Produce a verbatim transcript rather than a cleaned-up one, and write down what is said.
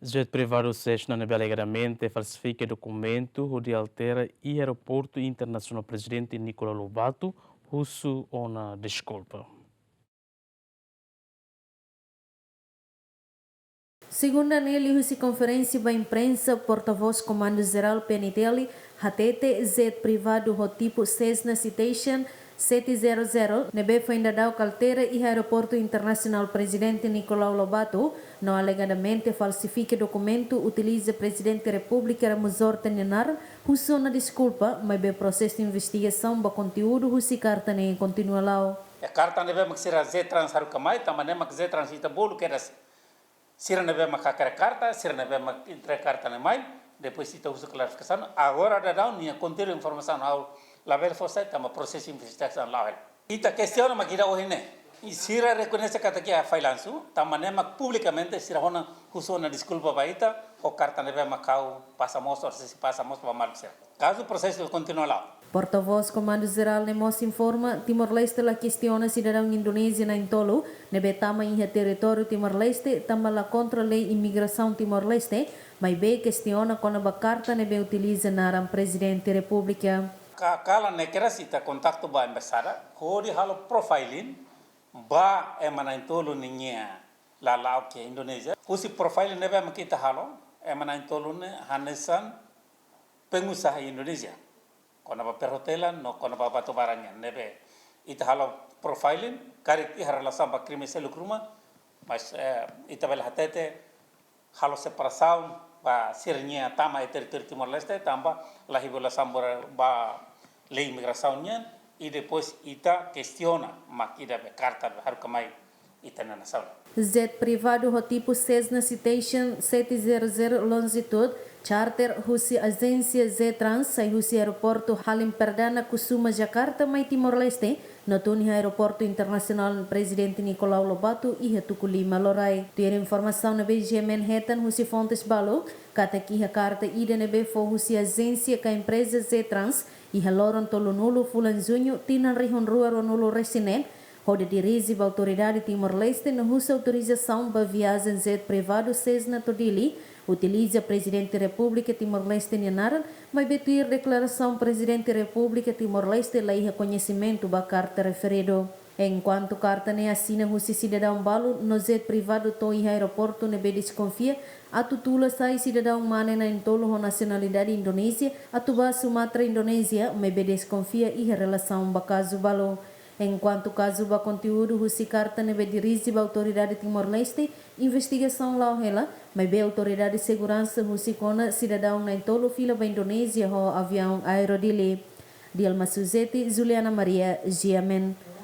Jet privadu Cessna ne'ebé alegadamente falsifika dokumentu hodi altera iha Aeroportu Internasionál Prezidente Nicolau Lobato husu ona deskulpa. Segunda ne'e liuhusi konferénsia ba imprensa, portavós Komandu Jerál P N T L hatete jet privadu ho tipu Cessna Citation sete zero zero ne'ebé foin daudaun altera iha Aeroportu Internasionál Prezidente Nicolau Lobato no alegadamente falsifika dokumentu utiliza Prezidente Repúblika Ramos Horta nia naran husu ona deskulpa, maibé prosesu investigasaun ba konteúdu husi karta ne'e kontinua la'o. E karta ne'ebé mak sira Zetrans haruka mai, tanba ne'e mak Zetrans ita bolu kedas. Sira ne'ebé mak hakerek karta, sira ne'ebé mak entrega karta ne'e mai, depois ita husu klarifikasaun. Agora daudaun nia konteúdu informasaun ha'u labele fó sai, tanba prosesu investigasaun la'o hela. Ita kestiona mak ida ohin ne'e. I sira rekoñese katak iha fallansu, tanba ne'e mak publikamente sira rona husu ona deskulpa ba ita, ho karta ne'ebé mak ha'u pasa mós, ou sei pasa mós ba maluk sira. Kazu prosesu kontinua la'o. Portavós Komandu Jerál ne'e mós informa, Timor-Leste la kestiona sidadaun Indonézia na'in-tolu ne'ebé tama iha territóriu Timor-Leste, tanba la kontra lei imigrasaun Timor-Leste, maibé kestiona kona-ba karta ne'ebé utiliza naran Prezidente Repúblika. Ka-, kalan ne'e kedas ita kontaktu ba embaixada, hodi halo profiling ba ema na'in-tolu ninia lala'ok iha Indonézia. Husi profiling ne'ebé mak ita halo, ema na'in-tolu ne'e hanesan pengusaha Indonézia. Kona-ba perhotelan, no kona-ba batu bara nian, ne'ebé ita halo profiling, karik iha relasaun ba krime seluk ruma, mas, eh, ita bele hatete, halo separasaun ba sira-nia tama iha territóriu Timor-Leste, tanba la iha violasaun ba, ba lei imigrasaun nian, i depois ita kestiona mak ida be karta be haruka mai ita-nia nasaun. Jet privadu ho tipu Cessna Citation sete zero zero Longitude Charter husi ajénsia Zetrans sai husi aeroportu Halim Perdana Kusuma Jakarta mai Timor-Leste, no tun iha Aeroportu Internasionál Prezidente Nicolau Lobato iha Tuku Lima Lorai. Tuir informasaun ne'ebé GMN hetan husi fontes balu, katak iha karta ida ne'ebé fó husi ajénsia ka empreza Zetrans iha loron tolunulu fulan Juñu tinan rihun rua ruanulu resin neen, hodi dirije ba autoridade Timor-Leste no husu autorizasaun ba viajen jet privadu Cessna to'o Dili, utiliza Prezidente Repúblika Timor-Leste nia naran, maibé tuir deklarasaun Prezidente Repúblika Timor-Leste la iha koñesimentu ba karta referidu. Enkuantu karta ne'e asina husi sidadaun balu no jet privadu to'o iha aeroportu ne'ebé deskonfia, atu tula sai sidadaun mane na'in-tolu ho nasionalidade Indonézia, atu ba Sumatra, Indonézia, maibé deskonfia iha relasaun ba kazu balu. Enkuantu kazu ba konteúdu husi karta ne'ebé dirije ba autoridade Timor-Leste, investigasaun la'o hela, maibé autoridade seguransa husik ona sidadaun na'in-tolu fila ba Indonézia ho aviaun Aero Dili. Dilma Suzeti, Juliana Maria, GMN.